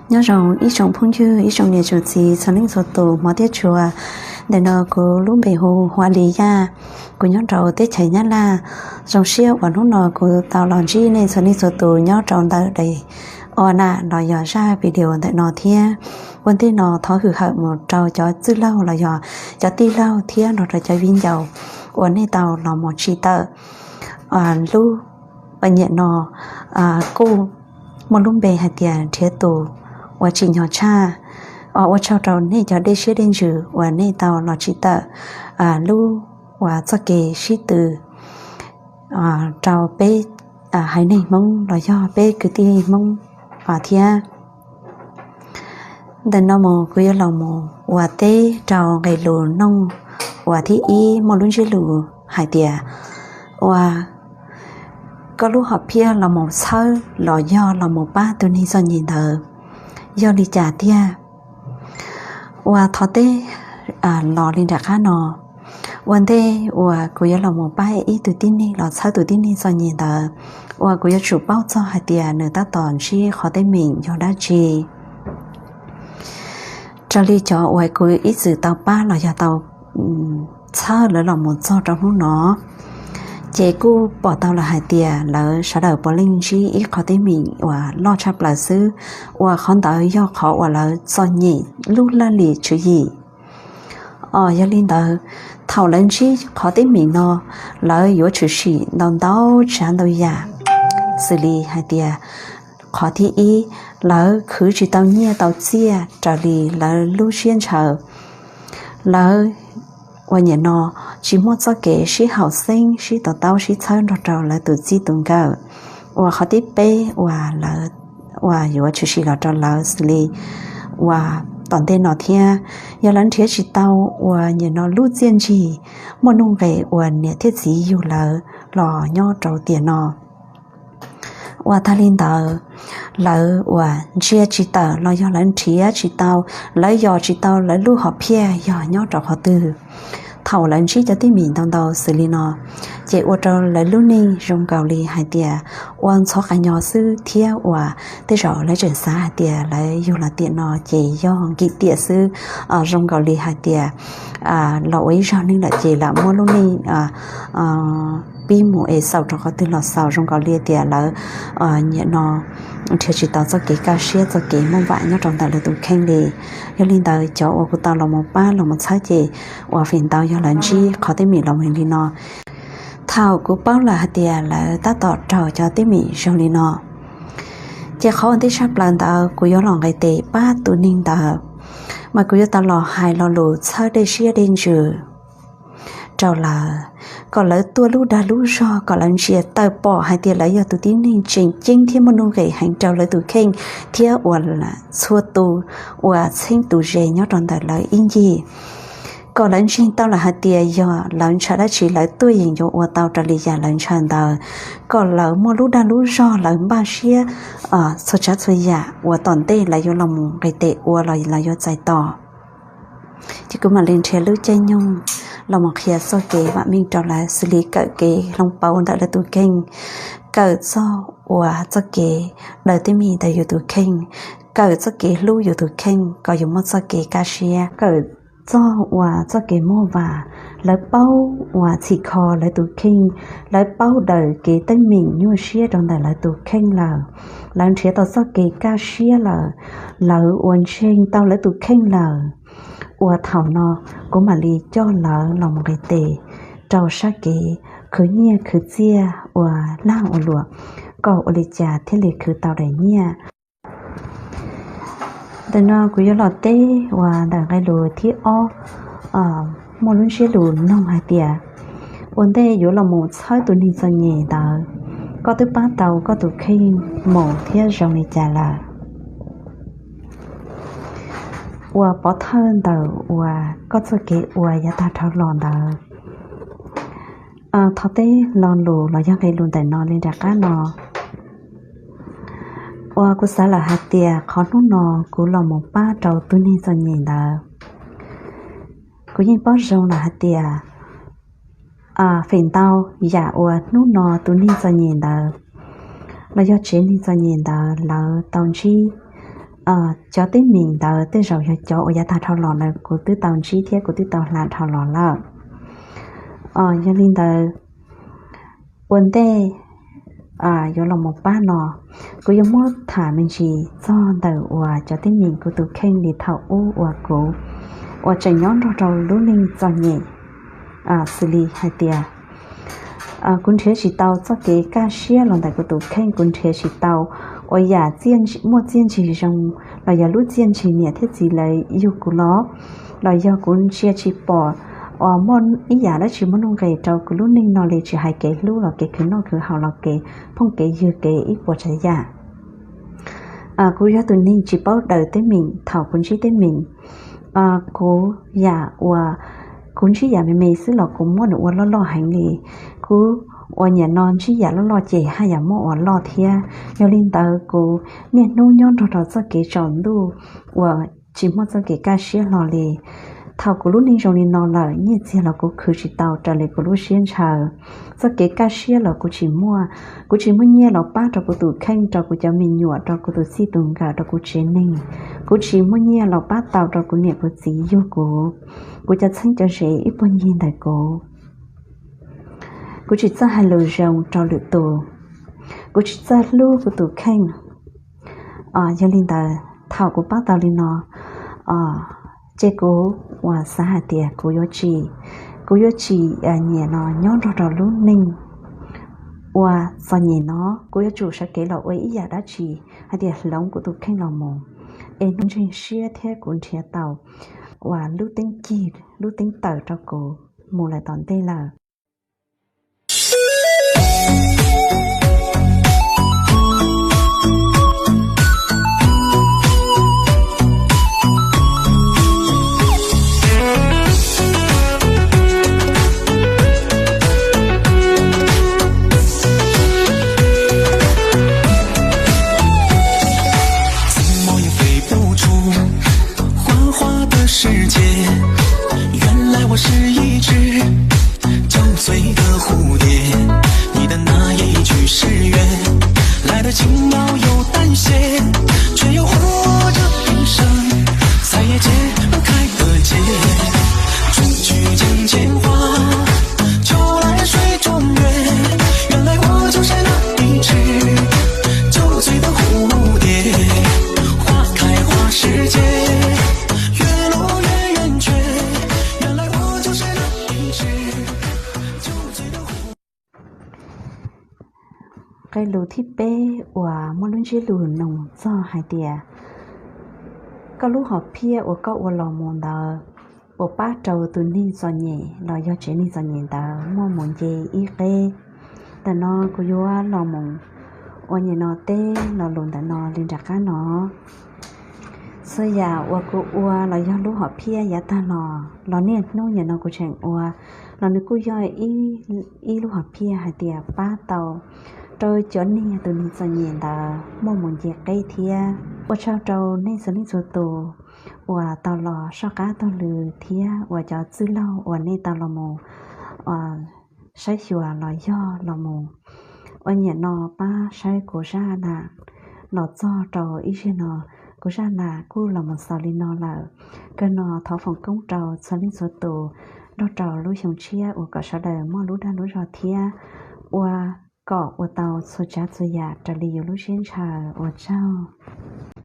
Nyob zoo ib tsoom phooj ywg, ib tsoom niam tsoom txiv txhua leej txhua tus hmov thiab tshua. Ntawm no kuv lub npe hu Huav Lis Yaj, kuv nyob rau teb chaws Nyab Laj. Zoo siab uas hnub no kuv tau los ntsib nej txhua leej txhua tus nyob rau ntawm daim ua nam los yog zaj video ntawm no thiab. Ua ntej no thov hwm hawm mus rau cov txwj laug los yog cov tij laug thiab nrog rau cov viv ncaus uas nej tau los mus tsim tawm lub ua nyiam no kuj muaj lub npe hais tias Nrhiav Tus uas tsim nyog tshaj. Ua tsaug rau nej cov dej siab dej ntsws uas nej tau los tsim tawm lub uas txoj kev sib tw rau peb haiv neeg Hmoob los yog peb kwv tij Hmoob thiab. Ntawm no mus kuv yuav los mus ua teb rau nqe lus noog uas thib ib muaj lub ntsiab lus hais tias ua koj lub hom phiaj los mus txhawb los yog los mus pab tus neeg txom nyem ntawd yog li cas tiag. Uas thov teb los li nram qab no, ua ntej uas kuv yuav los mus pab ib tug tib neeg los txhawb tus tib neeg txom nyem ntawd, uas kuv yuav tsum paub txog hais tias nws tab tom ntsib qhov teeb meem yog dab tsi. Raws li cov uas kuv ib txwm tau pab los yog tau txhawb lawv los mus txog rau hnub no, ces kuj pom tau lawm hais tias lawv sawv daws puav leej ntsib ib qhov teeb meem uas loj tshaj plaws xwb, uas qhov ntawd yog qhov uas lawv txom nyem lub laj lim tswv yim. Os, yog li ntawd, thaum lawv ntsib qhov teeb meem no, lawv yuav tshwm sim ntau ntau tsav ntau yam, xws li hais tias qhov thib ib, lawv khwv tsis tau nyiaj tau txiaj raws li lawv lub siab ntshaw. Lawv ua nyiam no tsis muaj txoj kev sib haum xeeb sib to taub sib txhawb nrog rau lawv tus txij tus nkawm. Uas qhov thib peb uas lawv uas yuav tshwm sim los rau lawv xws li uas tom ntej no thiab, yog lawv nrhiav tsis tau uas nyiam no lub txiaj ntsig muaj nuj nqis uas niam thiab txiv yug lawv los nyob rau tiam no. Uas tag li ntawd, lawv uas ntsia tsis tawm los yog lawv nrhiav tsis tau, lawv yos tsis tau lawv lub hom phiaj yog nyob rau qhov twg. Thaum lawv ntsib cov teeb meem ntau ntau xws li no, ces ua rau lawv lub neej zoo nkaus li hais tias ua ntxhov qas nyos xwb thiab uas tej zaum lawv tseem xav hais tias lawv yug los tiam no ces yog nkim tiam xwb, zoo nkaus li hais tias los ua ib zaug neeg lawm ces lam muab lub neej pib mus es xaus rau qhov twg los xaus, zoo nkaus li tias lawv nyiam no nrhiav tsis tau txoj kev kaj siab txoj kev muaj vam nyob rau ntawm lawv tus kheej li. Yog li ntawd cov uas kuv tau los mus pab los mus txhawb ces uas feem ntau yog lawv ntsib qhov teeb meem los mus li no. Thaum kuv paub lawm hais tias lawv tab tom raug cov teeb meem zoo li no, ces qhov ua ntej tshaj plaws ntawd kuv yuav los nqis tes pab tus neeg ntawd, mas kuv yuav tau los hais lo lus txhawb dej siab dej ntsws rau lawv, kom lawv tuaj lub dag lub zog, kom lawv ntsia tawm pom hais tias lawv yog tus tib neeg tseem ceeb thiab muaj nuj nqis heev rau lawv tus kheej thiab uas txhua tus uas txheeb tus ze nyob rau ntawm lawv ib ncig. Kom lawv ntseeg tau lawm hais tias yog lawv ntshaw dab tsi lawv tuaj yeem yuav ua tau raws li yam lawv ntshaw ntawd. Kom lawv muaj lub dag lub zog, lawv npaj siab txhua tsav txhua yam uas tom ntej lawv yuav los mus nqis tes ua los lawv yuav txais tos. Ces kuv mam li nrhiav lub caij nyoog los mus qhia txoj kev vam meej rau lawv xws li kawm kev hloov pauv ntawm lawv tus kheej, kawm txog uas txoj kev daws teeb meem ntawm yus tus kheej, kawm txoj kev hlub yus tus kheej kom yus muaj txoj kev kaj siab, kawm txog uas txoj kev muaj vam. Lawv paub uas txhim kho lawv tus kheej, lawv paub daws kev teeb meem nyuaj siab rau ntawm lawv tus kheej lawm, lawv nrhiav tau txoj kev kaj siab lawm, lawv uas ntseeg tau lawv tus kheej lawm. Uas thaum no kuv mam li coj lawv los mus nqis tes rau sab kev khwv nyiaj khwv txiaj uas lag ua luam, kom ua li cas thiaj li khwv tau daim nyiaj. Ntawm no kuv yuav los teb uas ntawm nqe lus thib ob muaj lub ntsiab lus noog hais tias, ua ntej yuav los mus txhawb tus neeg txom nyem ntawd, koj twb pab tau koj tus kheej mus thiab zoo li cas lawm? Uas pov thawj ntawm uas koj txoj kev uas yav tag dhau los ntawd, thov teb lo lus los yog nqe lus ntawm no li nram qab no. Uas kuv xav lawm hais tias qhov hnub no kuv los mus pab rau tus neeg txom nyem ntawd, kuv yeej paub zoo lawm hais tias feem ntau yam uas hnub no tus neeg txom nyem ntawd los yog tsev neeg txom nyem ntawd lawv tau ntsib cov teeb meem ntawd tej zaum yog cov uas yav tag dhau los ntawd kuv twb tau ntsib thiab kuv twb tau hla dhau los lawm. Yog li ntawd, ua ntej yuav los mus pab no, kuv yuav muab tham me ntsis txog ntawm uas cov teeb meem kuv tus kheej li thaum ub uas kuv uas tseem nyob nrog rau lub neej txom nyem, xws li hais tias kuv nrhiav tsis tau txoj kev kaj siab los ntawm kuv tus kheej, kuv nrhiav tsis tau uas yam muaj txiaj ntsig zoo los yog lub txiaj ntsig niam thiab txiv lawv yug kuv los, los yog kuv ntsia tsis pom uas muaj ib yam dab tsi muaj nuj nqis rau kuv lub neej no li, tsis hais kev hlub los kev khwv noj khwv haus los kev phooj kev ywg kev ib puas tsav yam. Kuv yog tus neeg tsis paub daws teeb meem, thaum kuv ntsib teeb meem, kuv yam uas kuv ntsib yam me me xwb los kuv muab nws ua loj loj heev li. Kuv uas niam no ntsib yam loj loj ces haj yam muab ua loj thiab. Yog li ntawd kuv niaj hnub nyob nrog rau txoj kev tsaus ntuj uas tsis muaj txoj kev kaj siab hlo li. Thaum kuv lub neej zoo li no lawm, nyiaj txiag los kuv khwv tsis tau raws li kuv lub siab ntshaw. Txoj kev kaj siab los kuv tsis muaj, kuv tsis muaj nyiaj los pab rau kuv tus kheej, rau kuv cov me nyuam, rau kuv tus txij tus nkawm, rau kuv tsev neeg. Kuv tsis muaj nyiaj los pab tau rau kuv niam kuv txiv yug kuv, kuv cov txheeb cov ze ib puag ncig ntawm kuv. Kuv tsis txawj hais lus zoo rau lwm tus, kuv tsis txawj hlub kuv tus kheej. Yog li ntawd thaum kuv pab tau li no, ces kuv uas xav hais tias kuv yuav tsis, kuv yuav tsis nyiam no nyob nrog rau lub neej uas txom nyem no. Kuv yuav tsum sawv kev los ua ib yam dab tsi hais tias hloov kuv tus kheej los mus, es hnub ntseeg siab thiab kuv nrhiav tau uas lub teeb cig lub teeb tawm rau kuv mus lawm tom ntej lawm. Nqe lus thib peb uas muaj lub ntsiab lus nug txog hais tias, koj lub hom phiaj uas koj ua los mus ntawd puas pab rau tus neeg txom nyem los yog tsev neeg txom nyem ntawd muaj mus nce ib qeb? Ntawm no kuv yuav los mus ua nyem no teb lo lus ntawm no li nram qab no. Txhua yam uas kuv ua los yog lub hom phiaj yav tag los, los niaj hnub nyem no kuv tseem ua, los nws kuj yog ib lub hom phiaj hais tias pab tau rau cov neeg tus neeg txom nyem ntawd muaj mus nce qeb thiab. Ua tsaug rau nej txhua leej txhua tus uas tau los soj qab taug lw thiab uas cov txwj laug uas nej tau los mus saib xyuas los yog los mus ua nyem no pab saib kuv zaj nam los txog rau ib zaug no. Kuv zaj nam kuj los mus xaus li no lawm. Kawg no thov foom koob rau txhua leej txhua tus nrog rau lub xyoo tshiab uas kom sawv daws muaj lub dag lub zog thiab ua kom ua tau txhua tsav txhua yam raws li yus lub siab ntshaw. Ua tsaug.